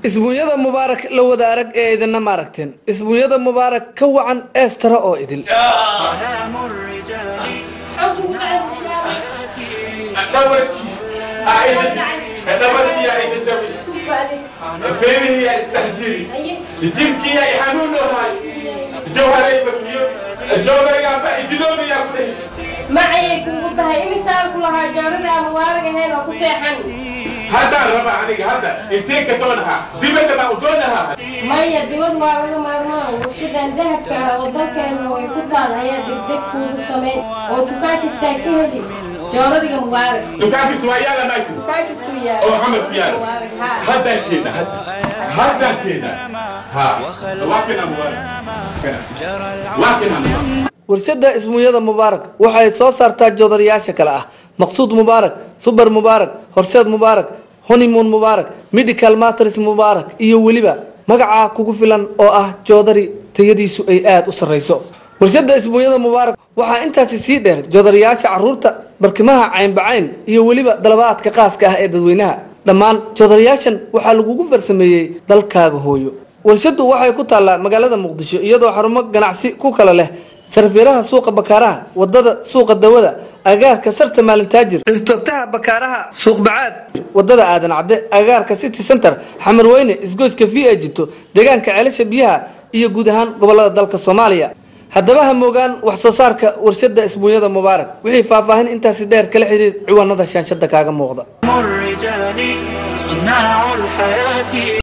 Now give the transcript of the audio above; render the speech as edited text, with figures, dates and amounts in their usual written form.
Isbuunyada Mubaarak la wada arag ee idinna maaragteen. Isbuunyada Mubaarak ka wacan eestara oo idil. Macayay kuugu tahay imisaan ku lahaa joorada aan Mubaarak ahayn oo ku seexan. Haddaan raba aniga hadda intee ka doonahaa? Dibadda baan u doonahaa. Maya, dibad waa laga maarmaan. Warshadan dahabka ah oo dalkeenu ay ku taal ayaa degdeg kuugu samayn oo dukaan kastaa ka heli jooradiga Mubaarak. Dukaan kasta waa yaala maayku? Dukaan kastuu yaala oo Xamar ku yaala. Mubaarak haa. Haddaan keena, hadda haddaan keena. Ha, waa kena Mubaarak, waa kena Mubaarak. Warshada isbuunyada Mubaarak waxay soo saartaa joodariyaasha kale ah Maqsuud Mubaarak, Subar Mubaarak, Horseed Mubaarak, Honeymoon Mubaarak, Medical Mattress Mubaarak iyo weliba magacaa kugu filan oo ah joodari tayadiisu ay aada u sarrayso. Warshada isbuunyada Mubaarak waxaa intaasi sii dheer joodariyaasha carruurta, barkimaha caynbacayn iyo weliba dalabaadka qaaska ah ee dadweynaha. Dhammaan joodariyaashan waxaa lagugu farsameeyey dalkaaga hooyo. Warshaddu waxay ku taallaa magaalada Muqdisho iyadoo xarumo ganacsi ku kala leh sarfiiraha suuqa Bakaaraha, wadada suuqa Dawada, agaarka sarta Maalintaajir, irtoogtaha Bakaaraha, Suuq Bacaad, wadada Aadan Cadde, agaarka City Center, Xamarweyne, isgoyska V A Jito, deegaanka Ceelasha Biyaha iyo guud ahaan gobolada dalka Soomaaliya. Haddaba ha moogaan wax soo saarka warshada isbuunyada Mubaarak. Wixii faahfaahin intaasi dheer kala xiriir ciwaanada shaanshada kaaga muuqda. الرجال صناع الحياة.